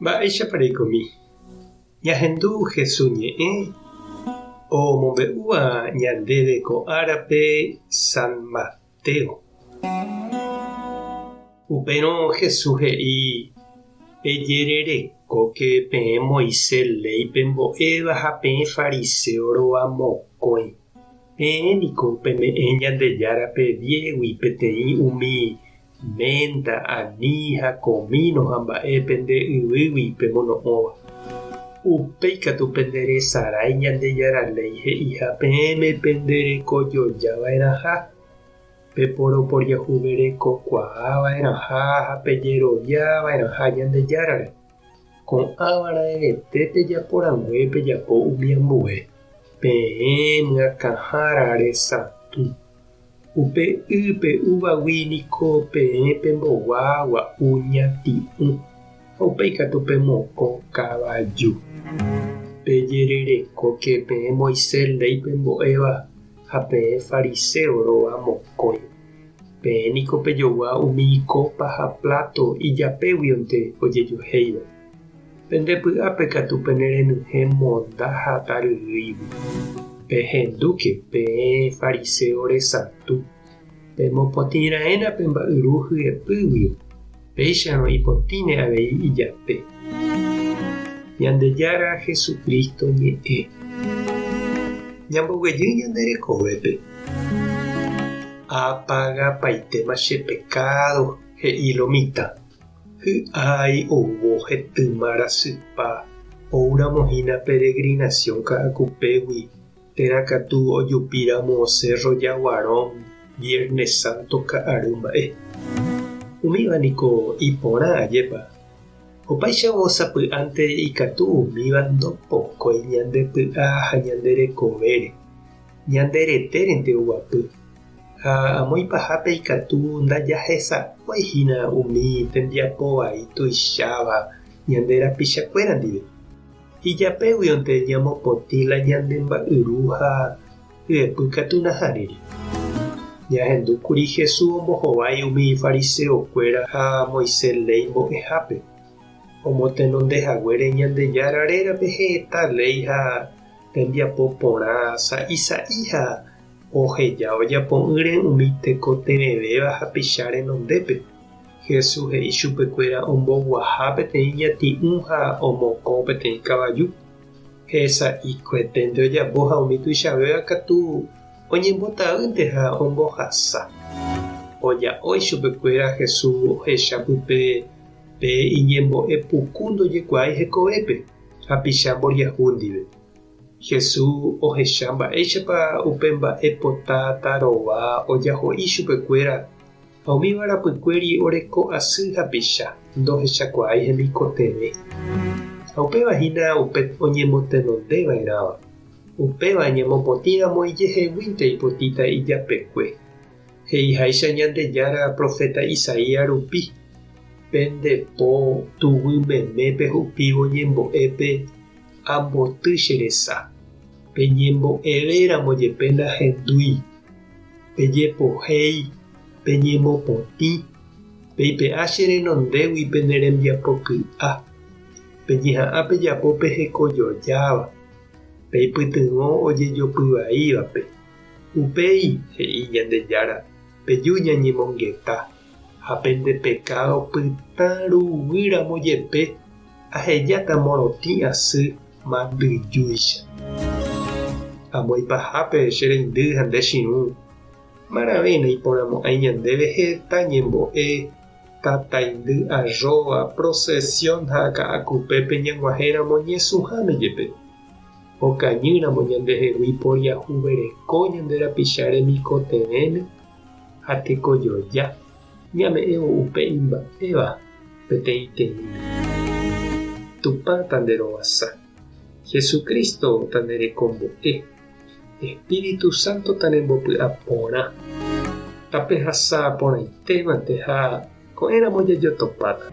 Mba'éichapa reikomi? Ñahendu Jesús ñe'ẽ omombe'úva ñandéve ko árape San Mateo. Upérõ Jesús he'i, Pejererekóke peẽ Moisés léi pembo'éva ha peẽ fariséo rova mokõi. Peẽ niko peme'ẽ Ñandejárape diégui peteĩ umi Ménta, ani ha komíno ha mba'e pende yvýgui pemono'õva. Upéi katu pende resarái Ñandejára léi he'iha peẽme pende rekojoja va'erãha, peporoporiahuverekokuaa va'erãha ha pejerovia va'erãha Ñandejárare. Ko'ãva raẽvete pejapo rangue pejapo umi ambue, peẽ myakãhára resatũ. Upe y pe'úvagui niko peẽ pembogua gua'u ñati'ũ, ha upéi katu pemokõ kavaju. Pejererekóke peẽ Moisés léi pembo'éva ha peẽ fariséo rova mokõi. Peẽ niko pejogua umi kópa ha pláto ijapéguionte ojejohéiva. Pende py'ápe katu pene renyhẽ monda ha taryrýigui. Pehendúke, peẽ fariséo resatũ, pemopotĩ raẽna pe mba'yru hyepýguio, péicharõ ipotĩne avei ijape. Ñandejára Jesucristo ñe'ẽ. Ñamboguejy ñande rekovépe. Apagapaitéma che pekádo, he'i lo mitã. Hy'ái oúvo hetyma rasypa oúramo hína peregrinación Ka'akupégui térã katu ojupíramo Cerro Jaguarón Viernes Santo ka'aru mba'e. Umíva niko iporã ajépa. Opáichavo sapy'ánte ikatu umíva ndopokói ñande py'a ha ñande rekovére, ñande retérente oguapy. Ha amo ipahápe ikatu ndajahesakuái hína umi tembiapo vai tuicháva ñande rapichakuéra ndive. Ijapéguionte ñamopotĩ la ñande mba'yru ha hyepy katu nahániri. Ñahendu kuri Jesús ombohovái umi fariseokuéra ha Moisés léi mbo'ehápe, omotenonde haguére Ñandejára rérape heta léi ha tembiapo porã sa'i sa'i ha Oheja ojapo'ỹre umi tekotevẽvéva hapicha renondépe. Jesús he'i chupekuéra omboguaha peteĩ ñati'ũ ha omokõ peteĩ kavaju. Hesa'ikueténte ojapo ha umi tuichavéva katu oñembotavýnte ha ombohasa. Oja'o ichupekuéra Jesús ohecha pype pe iñembo'e puku ndojekuaái hekovépe, hapicha mboriahu ndive. Jesús ohecha mba'éichapa upe mba'e pota tarova ojaho'i chupekuéra ha umíva rapykuéri oreko asy hapicha ndohechakuaái hemikotevẽ. Ha upéva hína upe oñemotenonde va'erãva. Upéva ñamopotĩramo ijeheguínte ipotĩta ijapekue. He'iháicha Ñandejára proféta Isaías rupi, Pende po tuguy meme pehupívo ñembo'épe, Amboty che resa. Peñembo'evéramo jepe nahendúi. Pejepohéi, peñemopotĩ, peipe'a che renondégui pene rembiapo ky'a. Peñeha'ã pejapo pe hekojojáva, peipytyvõ ojejopyvaívape. Upéi, he'i Ñandejára, peju ñañemongeta, ha pende pekádo pytã ruguýramo jepe, Ahejáta morotĩ asy mandyjúicha. Amo ipahápe che reindy ha nde chirũ, marãve naiporãmo'ãi ñandéve heta ñembo'e, tataindy arróva, procesión ha ka'akupépe ñag̃uahẽramo ñesũháme jepe. Okañýramo ñandehegui poriahuvereko ñande rapicha remikotevẽme ha tekojoja, ñame'ẽvo upe imba'éva. Peteĩteĩme. Tupã tanderovasa. Jesucristo tanerekombo'e. Espíritu Santo tanembopy'a porã. Tapehasa porãitémante ha ko'ẽramo jajotopáta.